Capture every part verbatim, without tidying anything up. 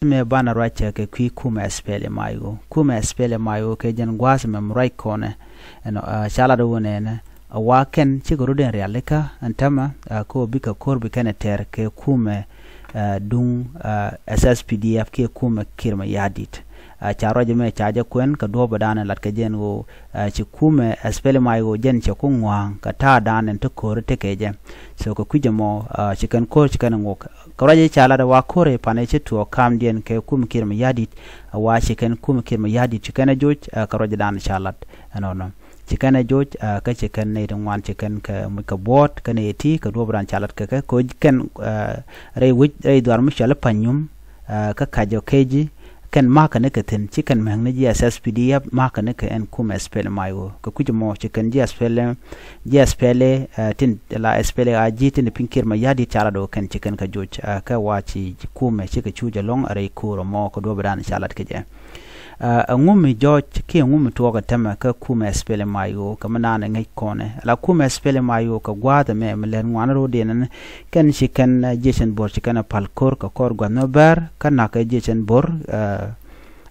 mëë banɛ ruac kɛ kui̱ kumɛ S P L M I O. Kumɛ S P L M I O kɛ jɛn gua̱a̱th mɛ mi ruac kɔnɛ. Ɛnɔ, ah, ca lat wä nɛnɛ, a wa kɛn cikɛ rut in rialikä ɛn tämɛ, ah, kä bikɛ ko̱r bi kɛn ɛ tɛr kɛ kumɛ, ah, duŋ, ah, S S P D F kiɛ kumɛ Kiir Mayardit. Ah, ca ruac mɛ ca jɛ kuɛn kɛ duɔ̱ɔ̱p ɛ danɛ lat kɛ jɛn ɣöö, ah, ci kumɛ S P L M I O jɛn cɛ ku ŋua̱a̱ŋ kɛ ta̱a̱ danɛ ti ko̱r tekɛ jɛ. So kɛ kui̱c ɛmɔ, ah, ci kɛn ko̱r ci kɛn ŋuk. Kɛ ruac ca lat ɛ wa ko̱r ɛ panɛ ci tuɔɔk kamdiɛn kɛ kumɛ Kiir Mayardit, a wa ci kɛn kumɛ Kiir Mayardit ci kɛn ɛ joc, ah, kɛ ruac danɛ ca lat ɛnɔnɔ. Ci kɛn ɛ joc, ah, kä ci kɛn nɛy ti ŋuan ci kɛn kɛ muc kɛ buɔ̱ɔ̱t kɛn ɛ ti kɛ duɔ̱ɔ̱p ran ca lat kɛ kɛ koc kɛn, ah, rɛy wec rɛy dhuar mi cɔal i̱ Panyum, ah, kä Kacɔ Keci, kɛn ma̱a̱kä ni kɛ thi̱n ci kɛn mɛ̱ŋ ni ji̱ S S P D F ma̱a̱kä ni kɛ ɛn kumɛ S P L M I O. Kɛ kui̱c ɛmɔ ci kɛn ji̱ S P L M, ji̱ S P L A, ah, tin la S P L A I G tin piny Kiir Mayardit ca lat ɣöö kɛn ci kɛn kɛ joc, ah, kɛ wa ci kumɛ cikɛ cuc ɛlɔ̱ŋ rɛy ko̱r ɛmɔ kɛ duɔ̱ɔ̱p ɛ danɛ ca lat kɛ jɛ. Ah, ɛŋu mi jɔɔc kiɛ ɛŋu mi tuɔɔk ɛ tämɛ kä kumɛ S P L M I O kɛ mi naan ɛ ŋäc kɔnɛ? La kumɛ S P L M I O kɛ gua̱a̱th ɛmɛ mi lɛt ŋuan ro̱o̱diɛn ɛn kɛn ci kɛn, ah, jiɛcɛn bo̱r ci kɛn ɛ pal ko̱r kɛ kɔr gua̱th mi bär kä na̱k kɛ jiɛcɛn bo̱r, ah,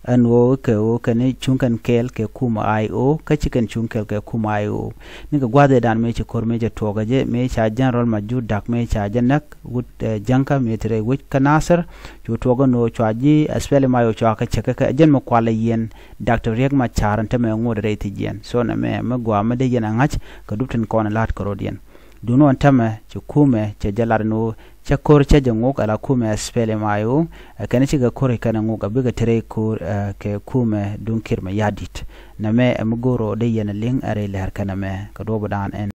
ɛn ɣöö kɛ ɣöö kɛn cuŋ kɛn kɛɛl kɛ kumɛ I O kä ci kɛn cuŋ kɛɛl kɛ kumɛ I O. Ni kɛ gua̱a̱th ëëdan mëë ci ko̱r mëë cɛ tuɔɔk ɛ jɛ mëë ca General Majur Dak mëë ca jɛ näk wut, eh, Jäŋkä mëë te rɛy wec kä Nasir. Cu tuɔɔk ɛn ɣöö cua ji̱ S P L M I O cua kɛ cäk kɛ jɛn mi kualɛ yɛn Doctor Riek Machar ɛn tämɛ ŋot rɛy thi̱jiɛn. So nɛmɛ mi gɔaa mi dee yɛn a ŋa̱c kɛ dup tin kɔn ɛ la̱t kɛ rɔ̱diɛn. Duundɛ ɛn tämɛ ci kumɛ cɛ jɛ lat ɛn ɣöö cä ko̱r cä jɛ ŋuk ala kumɛ S P L M I O, ɛ kɛn cikɛ ko̱r kɛn ɛ ŋuk a bikɛ te rɛy ko̱r, eh, kɛ kumɛ duŋ Kiir Mayardit. Nɛmɛ ɛ mi go̱o̱r ɔ dee yɛn ɛ liŋ ɛ rɛy lɛr kɛn ɛmɛ kɛ duɔ̱ɔ̱p ɛ daan ɛn.